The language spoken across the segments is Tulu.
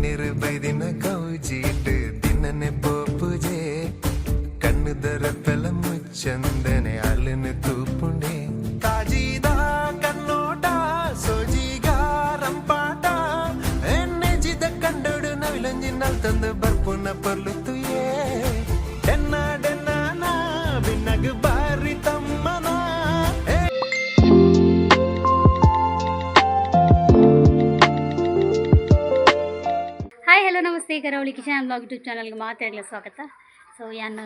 ಬಿನ್ನೆರು ಬೈದಿನ ಗೌಜಿಟ್ ದಿನನೆ ಪೋಪುಜೆ ಕಣ್ಣುದರ ಪೆಲ ಮುಚ್ಚಂದನೆ ಅಲ್ಲನೆ ತೂಪುಂಡೆ ಕಾಜಿದ ಕಣ್ಣೋಟ ಸೋಜಿಗ ರಂಪಾಟ ಎನ್ನೆಜಿದ ಕಂಡೋಡು ನವಿಲಂಜಿ ನಲ್ ತಂದು ಬರ್ಪುನ ಪರ್ಲು ತುಯೇ ಡೆನ್ನ ಡೆನ್ನ ನಾ ಬಿನ್ನಗ್ ಬಾರಿ ತಮ್ಮನ. Hi, hello, namaste. ಕರಾವಳಿ ಕಿಶನ್ ಬ್ಲಾಗ್ ಯೂಟ್ಯೂಬ್ ಚಾನಲ್ಗೆ ಮಾತಾಡಲಿ ಸ್ವಾಗತ. ಸೊ ಯಾನ್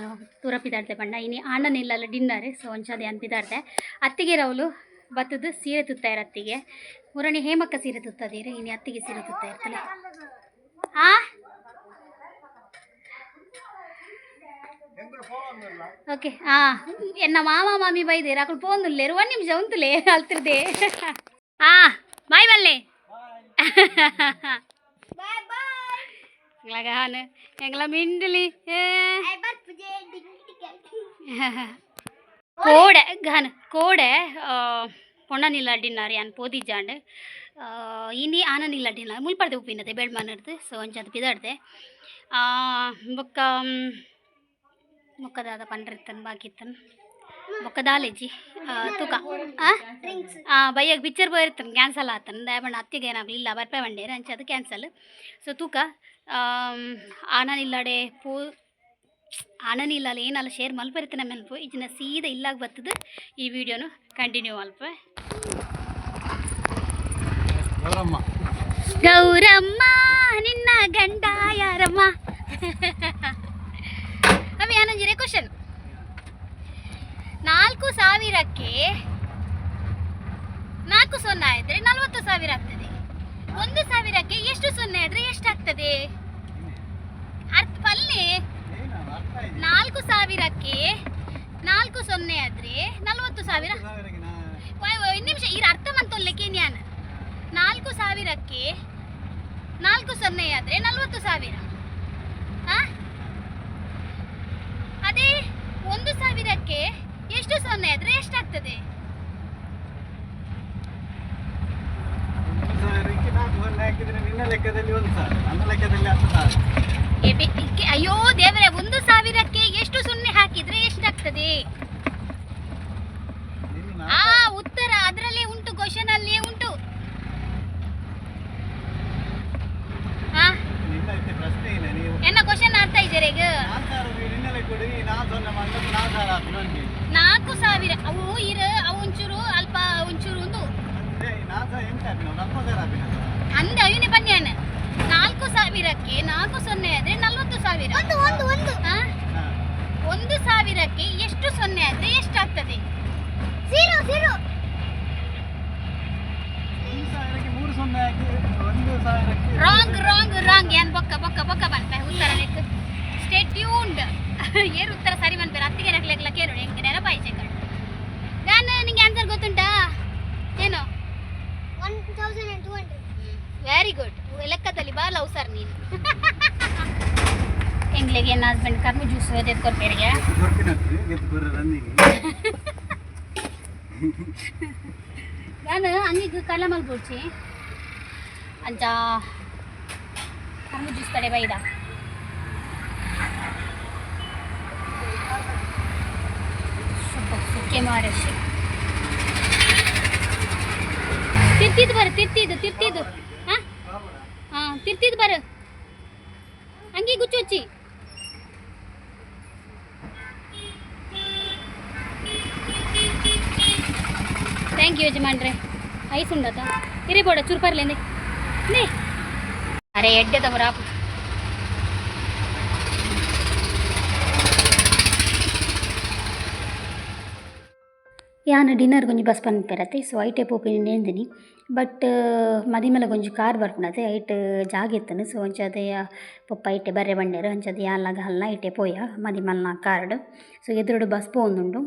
ತೂರ ಪಿದಾಡ್ತೆ ಪಂಡ ಇನಿ ಆಂಡನ ಇಲ್ಲಲ್ಲ ಡಿನ್ನರ್. ಸೊ ಒಂಚಾದ ಯಾನ್ ಪಿದಾಡ್ತೆ. ಅತ್ತಿಗೆ ರೌಲು ಬತ್ತದ ಸೀರೆ ತುತ್ತಾರ. ಅತ್ತಿಗೆ ಮುರಣಿ ಹೇಮಕ್ಕ ಸೀರೆ ತುತ್ತದೀರ. ಇನಿ ಅತ್ತಿಗೆ ಸೀರೆ ತುತ್ತಾ ಇರ್ತಲೆ. ಆ ಓಕೆ. ಎನ್ನ ಮಾಮ ಮಾಮಿ ಬೈದೇರು, ಅಕುಲು ಪೋಂದುಲ್ಲೇರು. ಒಂದು ನಿಮಿಷ ಉಂತುಲೆ, ಅಲ್ತಿರ್ದೆ. ಬಾಯ್ ಬಲ್ಲೆ. ಎಂಗ್ಲ ಎಂಗ್ಲ ಮಿಂಡಲಿ. ಕೋಡೆ ಗಾನ ಕೋಡೆ ಪೊಣ್ಣನಿಲ್ಲ ಡಿನ್ನರ್ ಯಾನ್ ಪೋದಿಜ್ಜಾಂಡ್. ಇನಿ ಆನನಿಲ್ಲ ಡಿನ್ನರ್ ಮುಲ್ಪರ್ದೆ ಉಪ್ಪಿನತೆ ಬೆಳ್ಮನರ್ದು. ಸೊ ಒಂಚದ ಪಿದಾಡ್ದೆ. ಬೊಕ್ಕ ಬೊಕ್ಕ ದಾದ ಪಂಡ್ರಿತ್ತನ್ ಬಾಕಿತ್ತನ್ ಬೊಕ್ಕ ದಾಲೇಜಿ ತೂಕ. ಬಯ್ಯಾಗ ಪಿಕ್ಚರ್ ಪೋಯಿರ್ತನ್, ಕ್ಯಾನ್ಸಲ್ ಆತನ್. ದಾಯೆ ಅತ್ತಿಗೆ ಏನಾಗ್ಲಿಲ್ಲ ಇಲ್ಲ ಬರ್ಪೆ ಬಂಡೇರು, ಅಂಚ ಅದು ಕ್ಯಾನ್ಸಲ್. ಸೊ ತೂಕ ಆನನಿಲ್ಲಡೆ ಪೋ ಆನನಿಲ್ಲ ಏನಲ್ಲ ಶೇರ್ ಮಲ್ಪರಿತನ ಮೆನ್ಪು ಇಜಿನ ಸೀದಾ ಇಲ್ಲಾಗ ಬರ್ತದೆ. ಈ ವಿಡಿಯೋನು ಕಂಟಿನ್ಯೂ ಮಲ್ಪ. ಗೌರಮ್ಮ. ಗೌರಮ್ಮ, ನಿನ್ನ ಗಂಡ ಯಾರಮ್ಮ? ಅವಿ ಏನಂಜಿರೆ ಕ್ವಶನ್. 4000ಕ್ಕೆ ನಾಲ್ಕು ಸೊನ್ನೆ ಆದ್ರೆ 40,000 ಆಗ್ತದೆ. 1000ಕ್ಕೆ ಎಷ್ಟು ಸೊನ್ನೆ ಆದ್ರೆ ಎಷ್ಟಾಗ್ತದೆ? ಅರ್ಥ ಪಲ್ಲೆ. ಏನು ಅರ್ಥ ಇದೆ? 4000ಕ್ಕೆ ನಾಲ್ಕು ಸೊನ್ನೆ ಆದ್ರೆ 40,000. ಸಾವಿರಕ್ಕೆ ನಾ ಒಂದು ನಿಮಿಷ ಈ ಅರ್ಥ ಮಂತೊಲ್ಲೆಕ್ಕೆ ಜ್ಞಾನ. 4000ಕ್ಕೆ ನಾಲ್ಕು ಸೊನ್ನೆ ಆದ್ರೆ 40,000. ಆ? ಅದೇ 1000ಕ್ಕೆ ಎಷ್ಟು ಸೊನ್ನೆ ಆದ್ರೆ ಎಷ್ಟಾಗ್ತದೆ? 1000ಕ್ಕೆ ನಾಲ್ಕು ಸೊನ್ನೆ ಹಾಕಿದ್ರೆ ನಿನ್ನ ಲೆಕ್ಕದಲ್ಲಿ 1000, ನನ್ನ ಲೆಕ್ಕದಲ್ಲಿ 10,000. ಏ ಅಯ್ಯೋ ದೇವರೇ, 1000ಕ್ಕೆ ಎಷ್ಟು ಸೊನ್ನೆ ಹಾಕಿದ್ರೆ ಎಷ್ಟಾಗ್ತದೆ? ನಿನ್ನ ಆ ಉತ್ತರ ಅದರಲ್ಲೇ ಉಂಟು, ಕ್ವಶನ್ ಅಲ್ಲಿಯೇ ಉಂಟು. ಆ ನಿನ್ನ ಇತ್ತೆ ಪ್ರಶ್ನೆ ಇಲ್ಲ ನೀವು. ಎನ್ನ ಕ್ವಶನ್ ಆಡ್ತಾ ಇದ್ದೀರಾ ಈಗ? 4000 ನಿನ್ನ ಲೆಕ್ಕ ನಾನು ಸೊನ್ನೆ ಮಾಡಿದ್ರೆ 4000 ಆತು ನನಗೆ. 4000 ಅವು ಇರ ಅವು ಒಂಚೂರು ಅಲ್ಪ ಒಂಚೂರು ಒಂದು. ಅಂದ್ರೆ 4000 ಎಂತ ಹಾಕಿನ 40,000 ಹಾಕಿನ. ಅಂದ ಅವನೇ ಬನ್ಯಾನ. 4000ಕ್ಕೆ ನಾಲ್ಕು ಸೊನ್ನೆ ಆದ್ರೆ 40,000. ಒಂದು ಒಂದು ಒಂದು. ಆ? 1000ಕ್ಕೆ ಎಷ್ಟು ಸೊನ್ನೆ ಆದ್ರೆ ಎಷ್ಟಾಗ್ತದೆ? Zero zero. 1000ಕ್ಕೆ ಮೂರು ಸೊನ್ನೆ ಹಾಕಿ 1000ಕ್ಕೆ. Wrong wrong wrong. ಏನ್ ಬೊಕ್ಕ ಬೊಕ್ಕ ಬೊಕ್ಕ ಬಂತ ಉತ್ತರ ಲೆಕ್ಕ. Stay tuned. ಏರು ಉತ್ತರ ಸರಿ ಬಂದ್ಬೇರೆ ಅತ್ತಿಗೆ ನಕ್ಲೆಕ್ಲ ಕೇಳು ಹೆಂಗೆ ನೆನಪಾಯ್ಚೆ ಕಣ್. ನಾನು ನಿಂಗೆ ಆನ್ಸರ್ ಗೊತ್ತುಂಟಾ ಏನು? 1200. ವೆರಿ ಗುಡ್, ಲೆಕ್ಕದಲ್ಲಿ ಬಾಲ ಸರ್ ನೀನು. ಎಂಗ್ಲಿಗೆ ನನ್ನ ಹಸ್ಬೆಂಡ್ ಕರ್ಮು ಜ್ಯೂಸ್ ಕೊಡ್ಬೇರಿಗೆ. ಕೊರ್ಪಿನತ್ತು ಗೆದ್ದು ಕೊರ್ರ ರಂದಿನಿ. ನಾನು ಅಂಗಿಗೆ ಕಳ್ಳ ಮಲ್ಪೊಡ್ಚಿ ಅಂಚ ಕರ್ಮು ಜ್ಯೂಸ್ ತಡೆ ಬೈದ. ಸುಕ್ಕೆ ಮಾರಶಿ ತಿರ್ತಿದ್ದು ಬರ, ತಿರ್ತಿದ್ದು ತಿರ್ತಿದ್ದು. ಹಾಂ ಹಾಂ, ತಿರ್ತಿದ್ದು ಬರ. ಅಂಗಿ ಗುಚ್ಚೊಚ್ಚಿ. Thank you ಯಜಮಾನ್ರೆ. ಐಸ್ ಉಂಡತ ಇರಿ ಬೋಡ ಚೂರು ಪರ್ಲೇನೆ ನೇ. ಅರೆ ಎಡ್ಡೆ ತಗೋರ. ಯಾನ್ ಡಿನ್ನರ್ ಒಂಜಿ ಬಸ್ ಪನ್ಪೆರತೆ. ಸೊ ಐಟೆ ಪೋಪಿನಿ ನೇಂದಿನಿ. ಬಟ್ ಮದಿಮೆಲ ಒಂಜಿ ಕಾರ್ ಬರ್ಪುಂಡತೆ, ಐಟ್ ಜಾಗ ಇತ್ತುಂಡು. ಸೊ ಅಂಚಾದ್ ಪೊಪ್ಪ ಐಟೆ ಬರ್ರೆ ಬಂಡೇರು. ಅಂಚಾದ್ ಯಾನ್ಲ ಗಲ್ನ ಐಟೆ ಪೋಯ ಮದಿಮಲ್ನ ಕಾರ್ಡ್. ಸೊ ಎದುರುಡು ಬಸ್ ಪೋವೊಂದುಂಡು.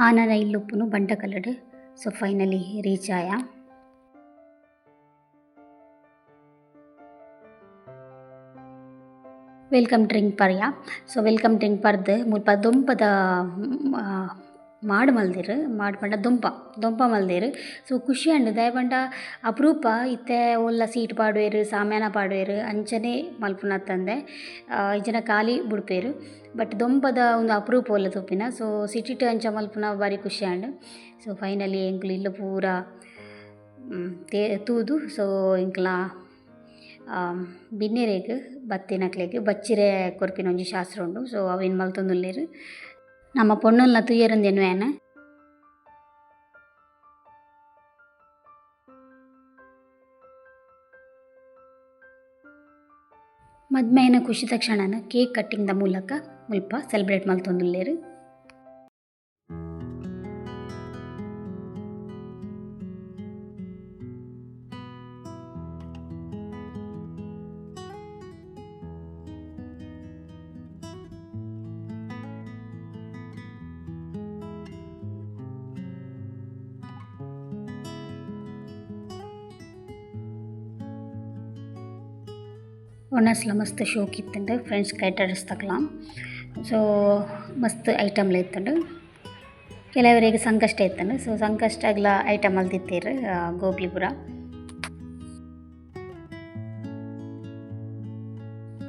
ಆನನ ಇಲ್ಲುಪ್ಪುನು ಬಂಟಕಲ್ಡ್. ಸೊ ಫೈನಲಿ ರೀಚ್ ಆಯ. Welcome drink ಪರ್ಯ. ಸೊ welcome drink ಪರ್ದು ಮುಲ್ಪ ದೊಂಪದ ಮಾಡು ಮಲ್ದೆರ್, ಮಾಡು ಪಂಡ ದೊಂಪ ದೊಂಪ ಮಲ್ದೆರ್. ಸೊ ಖುಷಿ ಆಂಡ್ ದಾಯೆ ಪಂಡ ಅಪರೂಪ ಇತ್ತೆ ಓಲ್ಲ ಸೀಟ್ ಪಾಡುವೆರ್, ಸಾಮ್ಯಾನ ಪಾಡುವೆರ್, ಅಂಚನೆ ಮಲ್ಪುನತ್ತಂದೆ ಇಜ್ಜಿಂಡ ಖಾಲಿ ಬುಡ್ಪೆರ್. ಬಟ್ ದೊಂಪದ ಉಂದು ಅಪರೂಪ ಓಲ್ಲ ತೂಪಿನ. ಸೊ ಸಿಟಿಟ್ ಅಂಚ ಮಲ್ಪುನ ಬಾರಿ ಖುಷಿ ಆಂಡ್. ಸೊ ಫೈನಲಿ ಎಂಕುಲು ಇಲ್ಲ್ ಪೂರ ತೂದು ಸೊ ಎಂಕ್ಲ ಬಿನ್ನೆರೆಗ್ ಬತ್ತಿನಕ್ಲೆಗ್ ಬಚ್ಚಿರೆ ಕೊರ್ಪಿನ ಒಂಜಿ ಶಾಸ್ತ್ರ ಉಂಡು. ಸೊ ಅವೆನ್ ಮಲ್ತೊಂದುಲ್ಲೆರ್. ನಮ್ಮ ಪೊಣ್ಣುಲ್ನ ತೂಯೆರುಂದೆನ್ ಯಾನ್. ಮದ್ಮೆಯನ ಖುಷಿತ ಕ್ಷಣನ ಕೇಕ್ ಕಟ್ಟಿಂಗ್ ದ ಮೂಲಕ ಮುಲ್ಪ ಸೆಲೆಬ್ರೇಟ್ ಮಲ್ತೊಂದುಲ್ಲೆರ್. ಒಣಸ್ಲ ಮಸ್ತ್ ಶೋಕ್ ಇತ್ತುಂಡು, ಫ್ರೆಂಡ್ಸ್ ಕೈಟರ್ಸ್ ತಕಲ. ಸೊ ಮಸ್ತ್ ಐಟಮ್ಲ ಇತ್ತುಂಡು. ಕೆಲವರಿಗೆ ಸಂಕಷ್ಟ ಇತ್ತುಂಡು. ಸೊ ಸಂಕಷ್ಟಗ್ಲ ಐಟಮ್ ಮಲ್ತಿತ್ತೆರ್ ಗೋಬಿ ಪೂರ.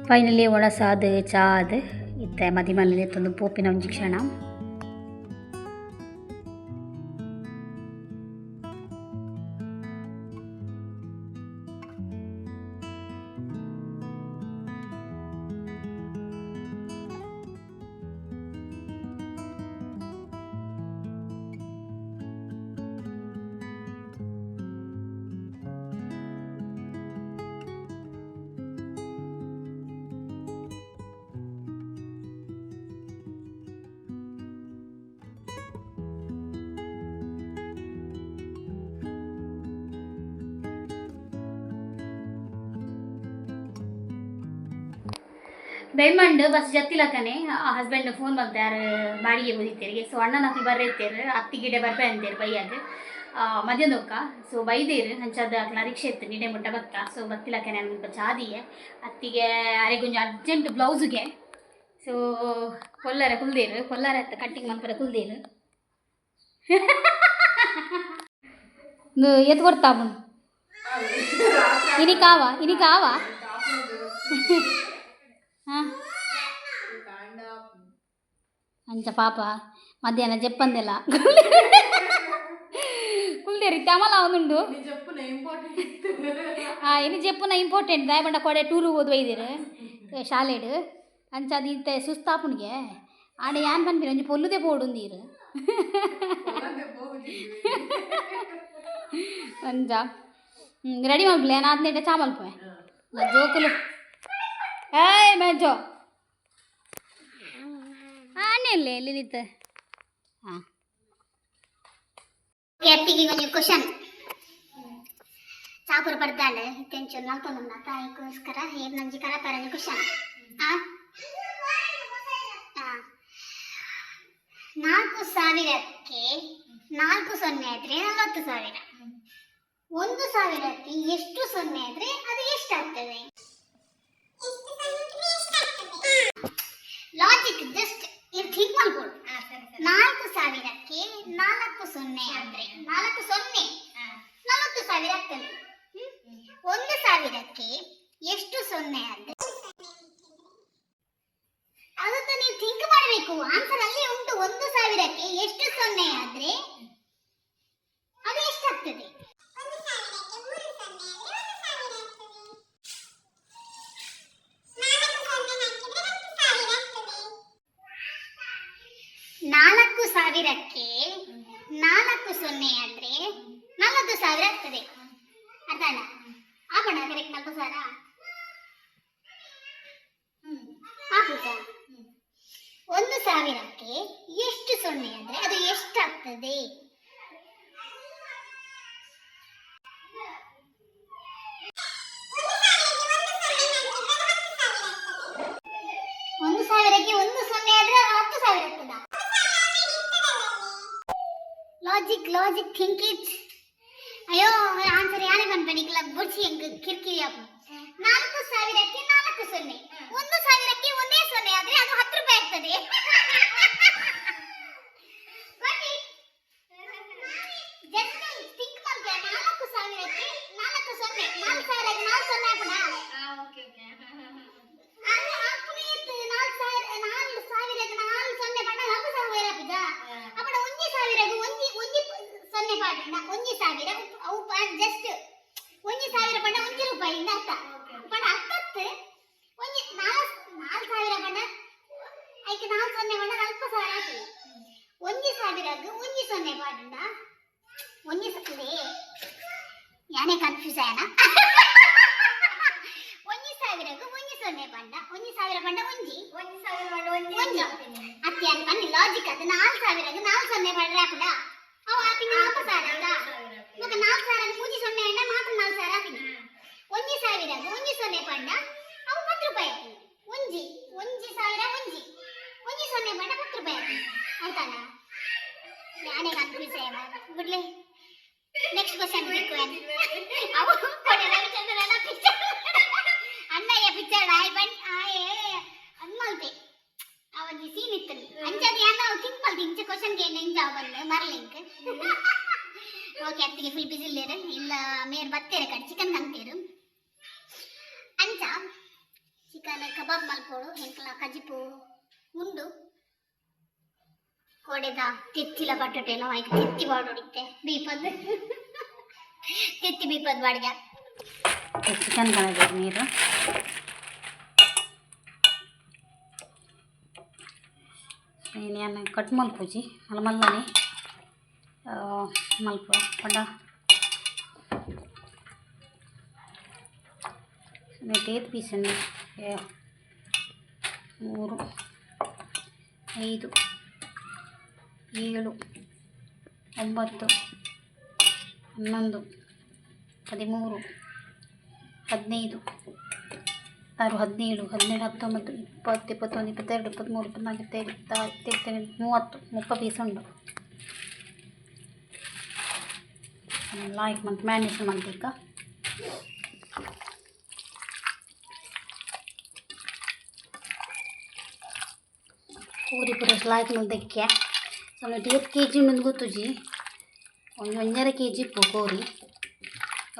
ಫೈನಲಿ ಒಣಸಾದ್ ಚಾ ಆದ್ ಇತ್ತೆ ಮದಿಮಲ್ಲೆ ಎತ್ತೊಂದು ಪೋಪಿನ ಒಂಜಿ ಕ್ಷಣ. ಬೆಳ್ಮಂಡು ಬಸ್ ಜತ್ತಿಲಕ್ಕನೆ ಹಸ್ಬೆಂಡ್ ಫೋನ್ ಮಲ್ತೆ ಯಾರು ಬಾಡಿಗೆ ಬುದಿತ್ತೇರಿಗೆ. ಸೊ ಅಣ್ಣನ ಅಕ್ಲು ಬರ್ರೈತೇರು, ಅತ್ತಿ ಗಿಡ ಬರ್ಪೆ ಅಂತೇರು ಬೈಯಾಗ ಮಧ್ಯಾಹ್ನಕ್ಕ. ಸೊ ಬೈದೇರು ಅಂಚಾದ ಅಕ್ಲ ರಿಕ್ಷೆ ಇತ್ತು ನಿಡೆ ಮುಟ್ಟ ಬತ್ತ. ಸೊ ಬತ್ತಿಲಕ್ಕನೆ ಮುಲ್ಪ ಚಾದಿಯೆ ಅತ್ತಿಗೆ ಅರೆಗೊಂಜಿ ಅರ್ಜೆಂಟ್ ಬ್ಲೌಸ್ಗೆ. ಸೊ ಕೊಲ್ಲರೆ ಕುಲ್ದೇರು, ಕೊಲ್ಲರೆ ಅತ್ತ ಕಟ್ಟಿಂಗ್ ಮನ್ಪರೆ ಕುಲ್ದೇರು. ಎತ್ತು ಕೊಡ್ತಾ ಇನಿ ಕಾವ ಇನಿ ಕಾವ ಅಂಚ ಪಾಪ ಮಧ್ಯಾಹ್ನ ಜಪ್ಪಂದೆಲ್ಲ ಕುಲ್ದೇರಿ ತಮಲ ಅವನುಂಡು. ಇನ್ನು ಜಪ್ಪುನ ಇಂಪಾರ್ಟೆಂಟ್ ದಾಯಬಂಡ ಕೊಡೆ ಟೂರು ಓದು ಒಯ್ದಿರು ಶಾಲೆಡ್. ಅಂಚ ಅದು ಇತ್ತೆ ಸುಸ್ತಾಪುಣಿಗೆ ಆಡ ಯಾನ್ ಪನ್ಪಿನ ಒಂಜಿ ಪೊಲ್ಲುದೆ ಪೋಡುಂದೀರು ಅಂಚ ರೆಡಿ ಮಲ್ಪಲೆ ನಾನು ಆದ್ನೇಟ ಚಾ ಮಲ್ಪುವೆ ಜೋಕುಲು. ಏಯ್ ಮೆಜೋ ಆನೆಲ್ಲ ಲಲಿತ. ಹಾಂ ಅತ್ತಿಗೆ ಒಂಜಿ ಕ್ವಶನ್ ಚಾಪುರ ಪಡ್ದಾಂಡ್ ಇತ್ತೆಂಚು ಮಲ್ತೊಂದುಂಡ ತಾಯಿಗೋಸ್ಕರ ಏರ್ನಂಜಿ ಕರಪರಂಜಿ ಕ್ವಶನ್. 4000ಕ್ಕೆ 4 ಸೊನ್ನೆ ಆದ್ರೆ 40,000. 1,000ಕ್ಕೆ ಎಷ್ಟು ಸೊನ್ನೆ ಆದ್ರೆ ಅದು ಎಷ್ಟಾಗ್ತದೆ? ಲಾಜಿಕ್ ಜಸ್ಟ್ ಇದು ಥಿಂಕ್ ಮಾಡ್ಕೊಡು. 4000ಕ್ಕೆ 4 ಸೊನ್ನೆ ಆದ್ರೆ 4 ಸೊನ್ನೆ 40,000 ಆಗ್ತದೆ. 1,000ಕ್ಕೆ ಎಷ್ಟು ಸೊನ್ನೆ ಆದ್ರೆ ಅದಕ್ಕೆ ನೀವು ಥಿಂಕ್ ಮಾಡಬೇಕು. ಆನ್ಸರ್ ಅಲ್ಲಿ ಉಂಟು. 1,000ಕ್ಕೆ ಎಷ್ಟು ಸೊನ್ನೆ ಆದ್ರೆ ಅದು ಎಷ್ಟಾಗ್ತದೆ? 4,000ಕ್ಕೆ 4 ಸೊನ್ನೆ ಆದ್ರೆ 40,000 ಆಗ್ತದೆ. ಅರ್ಥ ಅಲ್ಲ? ಆಗೋಣ ಕರೆಕ್ಟ್ 40,000 ಆಗುತ್ತಾ? 1,000ಕ್ಕೆ ಎಷ್ಟು ಸೊನ್ನೆ ಆದ್ರೆ ಅದು ಎಷ್ಟಾಗ್ತದೆ? 1,000ಕ್ಕೆ 1 ಸೊನ್ನೆ ಆದ್ರೆ 10,000 ಆಗ್ತದ? Logic logic think it. ಅಯ್ಯೋ ಆನ್ಸರ್ ಯಾರೇ ಪನ್ಪೆ ನಿಕ್ಲ ಬುಡ್ಚಿ ಎಂಕ್ ಕಿರ್ಕಿರಿ ಆಪುಂಡು. 4,000ಕ್ಕೆ 4 ಸೊನ್ನೆ, 1,000ಕ್ಕೆ ಆಗ್ತದೆ. ಜಸ್ಟ್ ಥಿಂಕ್ ಮಾಡ್ತೀಯ, 4000ಕ್ಕೆ 4 0, 4000ಕ್ಕೆ 4 0 ಹಾಕುಣ. ಅಲ್ಲ, ಹಾಕುನ ಇತ್ತು 4000, 4000ಕ್ಕೆ 4 0 ಪಂಡ 40,000 ಆಪಿಜ. ಅಪ್ಪಡ 1000ಕ್ಕೆ ಒಂಜಿ ಒಂಜಿ ಸೊನ್ನೆ ಪಾಡಿಂಡ 1000 ಅವು ಜಸ್ಟ್ 1000 ಪಂಡ 1 ರೂಪಾಯಿ ಇಂದ ಅರ್ಥ. ಪಂಡ ಅರ್ಥತ್ತು ಒಂಜಿ 4000 ಪಂಡ ಐಕೆ 4 0 ಪಂಡ 40,000 ಆಪಿ. 1000ಕ್ಕೆ 1 0 ಪಾಡಿಂಡ ಒಂಜಿ ಸಲೇ ಯಾನೇ ಕನ್ಫ್ಯೂಸ್ ಆಯನ. 1000ಕ್ಕೆ 1 0 ಪಂಡ 1000 ಪಂಡ ಒಂಜಿ ಒಂಜಿ ಅತ್ತಿ ಅನ್ ಪನ್ನಿ ಲಾಜಿಕ್ ಅದು. 4000ಕ್ಕೆ 4 0 ಪಂಡ್ರೆ ಆಪುಂಡ? ಅವು ಆಪಿನ 40,000 ಅಲ್ಲ. ಬೊಕ 4000ಕ್ಕೆ 3 0 ಅಂಡ ಮಾತ್ರ 4000 ಆಪಿನಿ. 1000ಕ್ಕೆ 1 0 ಪಂಡ ಅವು 10 ರೂಪಾಯಿ ಆಪಿನಿ. ಒಂಜಿ ಒಂಜಿ ಸಾವಿರ ಒಂಜಿ ಒಂಜಿ ಸೊನ್ನೆ ಪಂಡ 10 ರೂಪಾಯಿ ಆಪಿನಿ. ಆಯ್ತಲ್ಲ? ಯಾನೇ ಕನ್ಫ್ಯೂಸ್ ಆಯ ಬಿಡ್ಲೆ. ನೆಕ್ಸ್ಟ್ ಕ್ವಶನ್ ದಿಕ್ಕು. ಅವು ಕೊಡೆ ರವಿಚಂದ್ರನ ಪಿಕ್ಚರ್, ಅಣ್ಣಯ್ಯ ಪಿಕ್ಚರ್ ಆಯ್ ಬನ್ ಆಯೆ ಅನ್ಮಲ್ತೆ ಆ ಒಂಜಿ ಸೀನ್ ಇತ್ತು. ಅಂಚದ ಯಾನ ಥಿಂಕ್ ಮಲ್ತಿ ಇಂಚ ಕ್ವಶನ್ ಗೆ ಇಂಚ ಬಂದು ಮರ್ಲಿಂಕ್. ಓಕೆ, ಅತ್ತಿಗೆ ಫುಲ್ ಬಿಸಿ ಇಲ್ಲೇರು ಇಲ್ಲ. ಮೇರ್ ಬತ್ತೇರೆ ಕಡೆ ಚಿಕನ್ ಕಂತೇರು. ಅಂಚ ಚಿಕನ್ ಕಬಾಬ್ ಮಲ್ಪೋಡು ಎಂಕಲ ಕಜಿಪು ಉಂಡು. ಕೋಡೆದ ತೆತ್ತಿಲ ಬಟ್ಟಟೇನೋ ಐಕ್ ತೆತ್ತಿ ಬಾಡೋಡಿತ್ತೆ ಬೀಪದ್ ತೆತ್ತಿ ಬೀಪದ್ ಬಾಡಿಗೆ. ಚಿಕನ್ ಕಣಬೇಕು ನೀರು. ನಾನು ಕಟ್ ಮಲ್ಪುಜಿ, ಮಲ್ಲ ಮಲ್ಲನೆ ಮಲ್ಪ ಪಂಡ ನೆಟ್ ಏತ್ ಪೀಸ್? 3, 5, 7, 9, 11, 13, 15, 6, 17, 18, 19, 20, 21, 22, 23, 24, 25, 26, 27, 30, 30 piece ಉಂಡು. ಲಾಯ್ಕ್ ಮಂತ್ ಮ್ಯಾನೇಜ್ ಮಲ್ತಿಕ್ಕ. ಪೂರಿ ಪೂರ ಲಾಯ್ಕ್ ಮಲ್ದಕ್ಕೆ. ಸೊ ಏತ್ ಕೆ ಜಿ ಉಂಡು ಗೊತ್ತುಜಿ. ಒಂಜಿ 1.5 ಕೆ ಜಿ ಇಪ್ಪು ಕೋರಿ.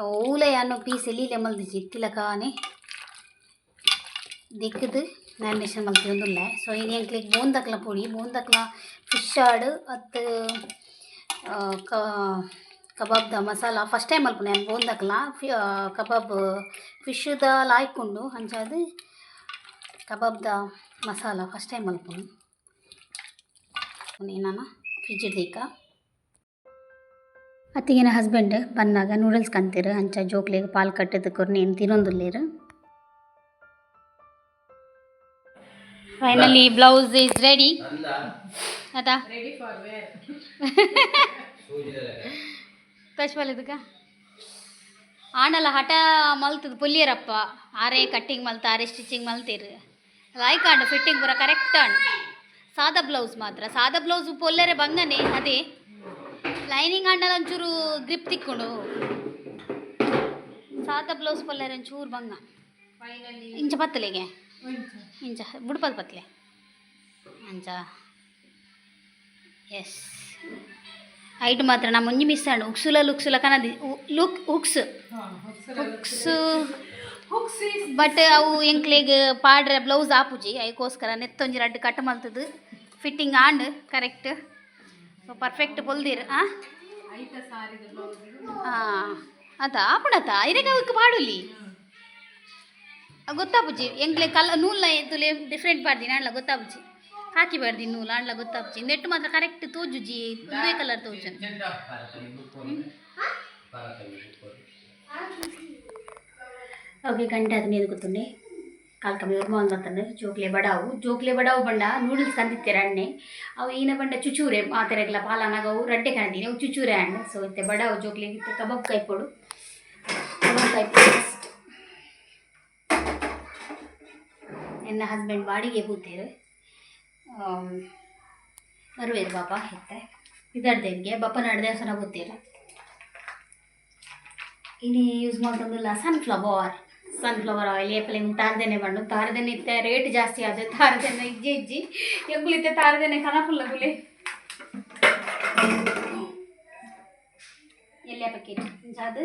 ಓಲೆ ಯಾನು ಪೀಸ್ ಎಲ್ಲಿಲೆ ಮಲ್ದಿಜಿ, ಇತ್ತಿಲಕಾನೆ ದಿಕ್ಕದು ಮ್ಯಾರಿನೇಷನ್ ಮಲ್ತಿರೊಂದುಲ್ಲೆ. ಸೊ ಇನಿ ಎಂಕ್ಲೆಗ್ ಬೋಂದಕ್ಲ ಪೊಡಿ ಬೋಂದಕ್ಲ ಫಿಶ್ ಆಡ್ ಅತ್ತು ಕಬಾಬ್ದ ಮಸಾಲ ಫಸ್ಟ್ ಟೈಮ್ ಮಲ್ಪುನೆ ಯಾನ್. ಬೋಂದಕ್ಲ ಕಬಾಬ್ ಫಿಶ್ದ ಲಾಯ್ಕ್ ಉಂಡು. ಅಂಚಾದ್ ಕಬಾಬ್ದ ಮಸಾಲ ಫಸ್ಟ್ ಟೈಮ್ ಮಲ್ಪುನು. ನನ ಫ್ರಿಜ್ ದೀಕ. ಅತ್ತಿಗೆನ ಹಸ್ಬೆಂಡ್ ಬನ್ನಾಗ ನೂಡಲ್ಸ್ ಕಂತೀರು. ಅಂಚ ಜೋಕ್ಲೆಗ್ ಪಾಲ್ ಕಟ್ಟದ ಕೊರ್ನಿ ತಿನ್ನೊಂದುಲ್ಲೇರು. Finally blouse is ready ಅತಾ. Ready for wear. ತಶ್ವಲ್ ಇದಕ್ಕ ಆಂಡಲ ಹಠ ಮಲ್ತದ ಪುಲ್ಲಿಯರಪ್ಪ. ಆರೇ ಕಟ್ಟಿಂಗ್ ಮಲ್ತ, ಆರೇ ಸ್ಟಿಚಿಂಗ್ ಮಲ್ತೀರು. ಲೈಕ್ ಆಂಡ್ ಫಿಟ್ಟಿಂಗ್ ಪೂರ ಕರೆಕ್ಟ್ ಆಂಡ್. ಸಾದಾ ಬ್ಲೌಸ್ ಮಾತ್ರ, ಸಾದಾ ಬ್ಲೌಸ್ ಪೊಲ್ಲೆರೆ ಬಂಗನೆ. ಅದೇ ಲೈನಿಂಗ್ ಆಂಡಲ ಒಂಚೂರು ಗ್ರಿಪ್ ತಿಕ್ಕೊಂಡು. ಸಾದಾ ಬ್ಲೌಸ್ ಪೊಲ್ಲೆರೆ ಒಂಚೂರು ಬಂಗ. Finally. ಇಂಚ ಪತ್ತಲೆಗೆ ಇಂಚ ಬುಡ್ಪದ ಪತ್ಲೆ ಅಂಚ. ಎಸ್, ಹೈಟ್ ಮಾತ್ರ ನಾ ಒಂಜಿ miss and. ಉಕ್ಸುಲ ಲುಕ್ಸುಲ ಕನದಿ look hooks hooks. Hooks is but ಅವು ಎಂಕ್ಲೆಗ್ ಪಾಡ್ರೆ ಬ್ಲೌಸ್ ಆಪುಜಿ. ಐಕೋಸ್ಕರ ನೆತ್ತೊಂಜಿ ರಡ್ಡ್ ಕಟ್ ಮಲ್ತದು ಫಿಟ್ಟಿಂಗ್ ಆಂಡ್ ಕರೆಕ್ಟ್. ಸೊ ಪರ್ಫೆಕ್ಟ್ ಪೊಲ್ದಿರ್ ಆ. ಐತ ಸಾರಿದ ಬ್ಲೌಸ್. ಅತ ಆಪುಣತ ಇರೆಗ್ ಅವಕ್ಕೆ ಪಾಡುಲಿ ಗೊತ್ತಾಪುಜಿ. ಎಂಕ್ಲೆ ಕಲ್ಲ ನೂಲ್ನ ತುಲೆ ಡಿಫ್ರೆಂಟ್ ಪಾಡ್ದಿನಿ ಆಂಡ್ಲ ಗೊತ್ತಾಪುಜಿ. ಹಾಕಿ ಪಾಡ್ದಿನಿ ನೂಲು ಆಂಡ್ಲ ಗೊತ್ತಾಪುಜಿ. ನೆಟ್ ಮಾತ್ರ ಕರೆಕ್ಟ್ ತೋಜುಜಿ, ಒಂದೇ ಕಲರ್ ತೋಜುಂಡು. ಓಕೆ, ಗಂಟೆ 15 ಗೊತ್ತುಂಡೆ. ಕಾಲ್ ಕಮ್ಮಿ ಒರ್ಮ ಒಂದು ಬರ್ತಂಡೆ. ಜೋಕ್ಲೆ ಬಡಾವು, ಜೋಕ್ಲೆ ಬಡಾವು ಬಂಡ ನೂಡಲ್ಸ್ ಕಂದಿತ್ತೆರ್ ಅಣ್ಣೆ. ಅವು ಈನ ಬಂಡ ಚುಚೂರೆ ಮಾತೆರೆಗ್ಲ ಪಾಲನಾಗ ಅವು ರಡ್ಡೆ ಕಾಣ್ತೀನಿ. ಅವು ಚುಚೂರೆ ಅಣ್ಣ. ಸೊ ಇತ್ತೆ ಬಡಾವು ಜೋಕ್ಲೆ. ಇತ್ತೆ ಕಬಾಬ್ ಕಾಯ್ಪೊಡು, ಕಬಾಬ್ ಕಾಯ್ಪೊಡು ಫಸ್ಟ್. ಎನ್ನ ಹಸ್ಬೆಂಡ್ ಬಾಡಿಗೆ ಪೂತೇರು ಬರುವೇರು ಬಾಪ. ಇತ್ತೆ ಇದಾಡ್ದೇನ್ಗೆ ಬಪ್ಪನಾಡು ದೇವಸ್ಥಾನ ಗೊತ್ತಿಲ್ಲ. ಇನಿ ಯೂಸ್ ಮಾಡ್ತಂದಿಲ್ಲ ಸನ್ಫ್ಲವರ್. ಸನ್ಫ್ಲವರ್ ಆಯಿಲ್ ಏಪಲೆ ತಾರದೆಣ್ಣೆ ಬಣ್ಣು ತಾರದೆಣ್ಣೆ ಇತ್ತೆ ರೇಟ್ ಜಾಸ್ತಿ ಆದ ತಾರದೆಣ್ಣೆ ಇಜ್ಜಿ ಇಜ್ಜಿ ಎಂಕುಲು ಇತ್ತೆ ತಾರದೆಣ್ಣೆ ಕನಪುಲ್ಲ ಗುಲೆ ಎಲ್ಲೇ ಪ್ಯಾಕೆಟ್ ಅದು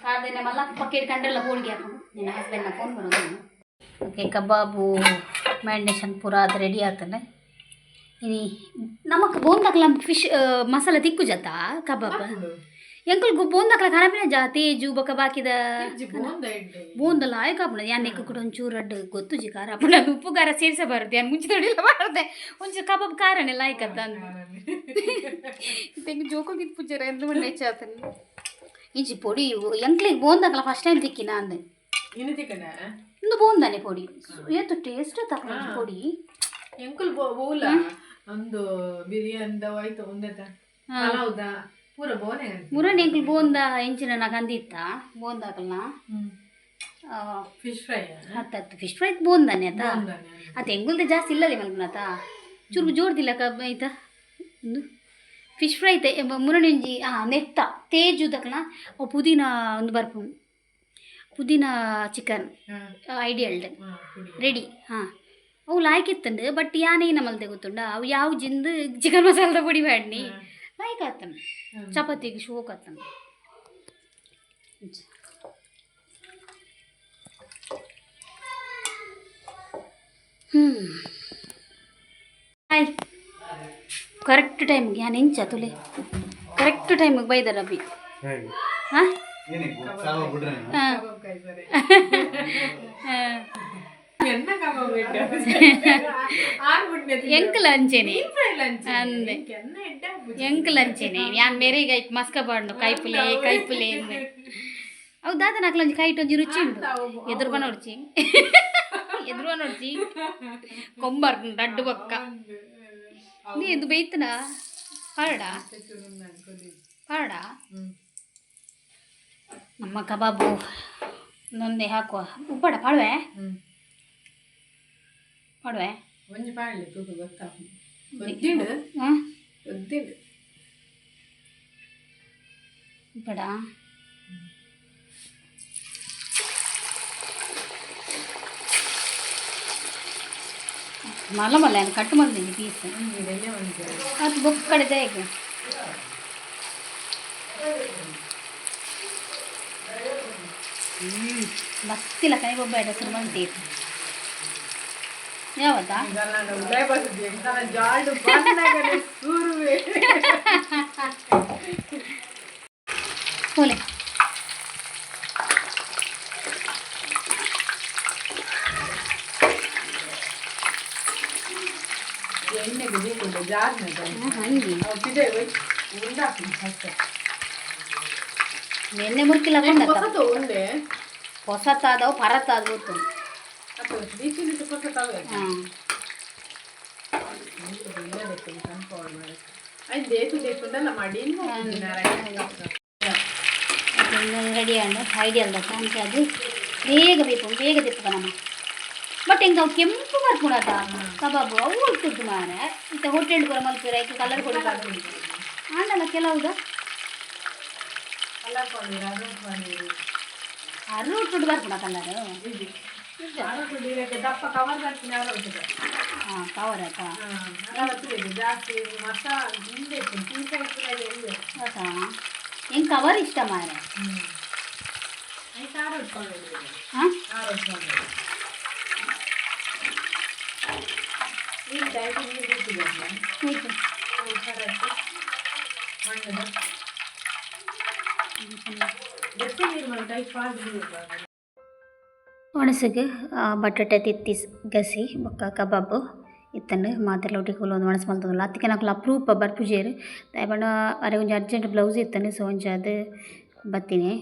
ತಾರದೆಣ್ಣೆ ಮಲ್ಲ ಪಕೆಟ್ ಕಂಡ್ರೆಲ್ಲ ಹೋಳಿಗೆ ಹಾಕೊಂಡು ನಿನ್ನ ಹಸ್ಬೆಂಡ್ನ ಫೋನ್ ಮಾಡೋದು. ಓಕೆ, ಕಬಾಬು ಮ್ಯಾರಿನೇಷನ್ ಪೂರ ಅದು ರೆಡಿ ಆಗ್ತಾನೆ. ಇನಿ ನಮಕ್ ಬೋಂದಾಕ್ಲ ಫಿಶ್ ಮಸಾಲ ತಿಕ್ಕು ಜತ ಕಬಾಬ್ ಎಂಕುಲ್ ಬೋಂದಾಕ್ಲ ಕನಪಿನ ಜಾ ತೇಜು ಬೊಕ ಬಾಕಿದ ಬೋಂದಲ್ಲ ಆಯ್ಕ ಆಪುಂಡು. ಯಾನ್ ಎಕ್ಕು ಕೂಡ ಒಂಚೂರು ಅಡ್ಡು ಗೊತ್ತುಜಿ ಖಾರ ಆಪುಂಡು. ಅದು ಉಪ್ಪು ಖಾರ ಸೇರಿಸಬಾರದು. ಯಾನ್ ಮುಂಚೆ ತೊಡಿಲ್ಲ ಬಾರದೆ ಒಂಚೂರು ಕಬಾಬ್ ಖಾರನೆಲ್ಲ ಆಯ್ಕತ್ತ ತೆಂಗು ಜೋಕುಲ್ ತಿಪ್ಪುಜರ ಎಂದು ಮಂಡೆ ಹೆಚ್ಚಾತನೆ ಇಂಚಿ ಪೊಡಿ. ಎಂಕ್ಲಿಗೆ ಬೋಂದಾಕ್ಲ ಫಸ್ಟ್ ಟೈಮ್ ತಿಕ್ಕಿನ ಅಂದೆ. ಇನ್ನು ತಿಕ್ಕಣ. ಇಂದು ಬೋಂದಾನೆ ಪೊಡಿ ಏತು ಟೇಸ್ಟ್ ತಕ್ಕ ಪೊಡಿ. ಎಂಕುಲ್ ಬೋಲ ಒಂದು ಬಿರಿಯಾನಿದ ಹೋಯ್ತು ಒಂದೇತ ಪಲಾವ್ದ ಪೂರ ಬೋನೆ. ಮುರನ್ ಎಂಕುಲ್ ಬೋಂದ ಎಂಚಿನ ನಾ ಕಂದಿತ್ತ ಬೋಂದಾಕಲ್ನ. Fish fry. ಹತ್ತು ಫಿಶ್ ಫ್ರೈ ಬೋಂದಾನೆ ಆತ. ಅದು ಎಂಗುಲ್ದೆ ಜಾಸ್ತಿ ಇಲ್ಲದೆ ಮಲ್ಪುನಾತ ಚೂರು ಜೋರ್ದಿಲ್ಲ ಕಬ್ ಐತ. ಒಂದು ಫಿಶ್ ಫ್ರೈ ಐತೆ ಮುರಣಿಂಜಿ ನೆತ್ತ ತೇಜು ದಕ್ಲ ಅವು ಪುದೀನ ಒಂದು ಬರ್ಪು ಪುದೀನ ಚಿಕನ್ ಐಡಿಯಲ್ಡ್ ರೆಡಿ. ಹಾಂ, ಅವು ಲಾಯ್ಕ್ ಇತ್ತಂಡು. ಬಟ್ ಯಾನೇನ ಮಲ್ತೆ ಗೊತ್ತುಂಡ? ಅವು ಯಾವ ಜಿಂದು ಚಿಕನ್ ಮಸಾಲದ ಪೊಡಿ ಬ್ಯಾಡ್ನಿ ಲಾಯ್ಕ್ ಆತನ ಚಪಾತಿಗೆ ಶೋಕ್ ಆತನ. ಹ್ಞೂ, ಹಾಯ್, ಕರೆಕ್ಟ್ ಟೈಮ್ಗೆ ಯಾನ್ ಎಂಚ ತುಲೆ ಕರೆಕ್ಟ್ ಟೈಮಿಗೆ ಬೈದಾರ ಅಭಿ. ಹಾಂ. ಹಾಂ. ಎನ್ನ ಕಬಾಬ್ ಎಂಕಲ್ ಅಂಚೆನೆ ಅಂದೆ. ಎನ್ನ ಎಡ್ಡೆ. ಎಂಕಲ್ ಅಂಚೆನೆ. ಯಾನ್ ಮೇರೆಗೆ ಐಕ್ ಮಸ್ಕ ಬಾಡ್ನು ಕೈಪುಲೆ ಕೈಪುಲೆ ಅಂದೆ. ಅವು ದಾದ ನಕ್ಲೊಂಜಿ ಕೈಟ್ ಒಂಜಿ ರುಚಿ ಉಂಡು. ಎದುರು ಬನೊಡ್ಚಿ, ಎದುರು ಬನೊಡ್ಚಿ ಕೊಂಬರ್ ರಡ್ಡು ಬೊಕ್ಕ ನೀ ಎಂದು ಬೇಯ್ತನ ಪಾಡ ಪಾಡ. ನಮ್ಮ ಕಬಾಬು ನೊಂದೆ ಹಾಕುವ ಉಪ್ಪಡ ಪಾಡುವೆ ಪಾಡುವೆ. ಒಂಜಿ ಪಾಡ್ಲಿ ತೂಕ ಗೊತ್ತಾಪುಂಡು ಒದ್ದಿಂಡು. ಹಾಂ. ಒದ್ದಿಂಡು. ಉಪ್ಪಡ ಮಲ್ಲ ಮಲ್ಲ ಕಟ್ ಮಲ್ದಿನಿ ಪೀಸ್. ಒಂಜಿ ಒಂಜಿ. ಅದು ಬೊಕ್ಕಡೆ ಹೇಗೆ ಹ್ಞೂ ಬತ್ತಿಲ್ಲ ಕೈ ಬೊಬ್ಬೆ ಹೆಸರು ಬಂತಿ ಯಾವತ್ತಾ. ಉದಯ ಬರ್ತದೆ ಎಂತನ ಜಾಡು ಬಂದಾಗಲೇ ಸೂರುವೆ. ಹೋಲೆ. ಎಣ್ಣೆಗೆ ದೀಕೊಂಡು ಜಾರ್ನ. ಹಂಗೆ. ಪಿದೆ ಉಂಡಾಪುಂಡು ಫಸ್ಟ್. ಎಣ್ಣೆ ಮುರ್ಕಿಲ್ಲ ಕೊಂಡತ್ತ. ಹೊಸತು ಉಂಡೆ. ಹೊಸತಾದವು ಪರತಾದ ಗೊತ್ತು. ಅದು ಬೀಚಿನ ಹೊಸತಾವೆ. ಹಾಂ. ಐದು ದೇತು ದೇತುಂಡಲ್ಲ ಮಾಡಿ ಇನ್ನು. ರೆಡಿ ಆಂಡ್ ಐಡಿಯಲ್ ದತ್ತ ಅಂಚೆ ಅದು ಬೇಗ ಬೇಕು ಬೇಗ ದೆಪ್ಪುಗ ನಮ್ಮ. ಬಟ್ ಎಂಕ ಅವು ಕೆಂಪು ಬರ್ಪುಂಡತ ಕಬಾಬು ಅವು ಇತ್ತದ್ದು ಮಾರೆ. ಇತ್ತೆ ಹೋಟೆಲ್ ಪೂರ ಮಲ್ಪುರ ಐಕ್ ಕಲರ್ ಕೊಡಿ ಆಂಡಲ ಕೆಲವುದ. ಕಲರ್ ಪನ್ನೀರ್ ಅದು ಪನ್ನೀರ್. ಅರುಟುಡು ಬರ್ಪುಂಡ ಕಲರ್. ಇದು ದಪ್ಪ ಕವರ್ ಬರ್ತೀನಿ ಅರವತ್ತು. ಹಾಂ, ಕವರ್ ಆಯ್ತಾ? ಅರವತ್ತು ಇದು ಜಾಸ್ತಿ ಮಸಾಲ ಹಿಂದೆ ಇತ್ತು ಪೀಸ ಇತ್ತು ಹಿಂದೆ. ಆತಾ ಎಂಕ್ ಕವರ್ ಇಷ್ಟ ಮಾರೆ. ಆಯ್ತು ಆರೋಟ್ ಕೊಂಡು. ಹಾಂ. ಆರೋಟ್ ಕೊಂಡು ಈಗ ಡೈಟ್ ನೀರು ಬಿಟ್ಟಿದ್ದಲ್ಲ. ಆಯ್ತು. ಕರೆಕ್ಟ್ ಮಣ್ಣದ ಬೆಚ್ಚ ನೀರು ಮಾಡಿ ಫಾಸ್ಟ್ ನೀರು. ಒಣಸಿಗೆ ಬಟಾಟೆ ತಿತ್ತಿ ಗಸಿ ಬೊಕ್ಕ ಕಬಾಬು ಇತ್ತಂಡು. ಮಾತೆಲ್ಲ ಒಟ್ಟಿಗೆ ಕುಲ್ಲೊಂದು ಒಣಸ್ ಮಲ್ತೊಂದುಲ್ಲ. ಅತ್ತಿಗೆ ನಕುಲು ಅಪ್ರೂಪ ಬರ್ಪುಜೆರ್ ದಾಯೆ ಪಂಡ ಅರೆಗ್ ಒಂಜಿ ಅರ್ಜೆಂಟ್ ಬ್ಲೌಸ್ ಇತ್ತಂಡು. ಸೊ ಅಂಚಾದ್ ಬತ್ತಿನಿ.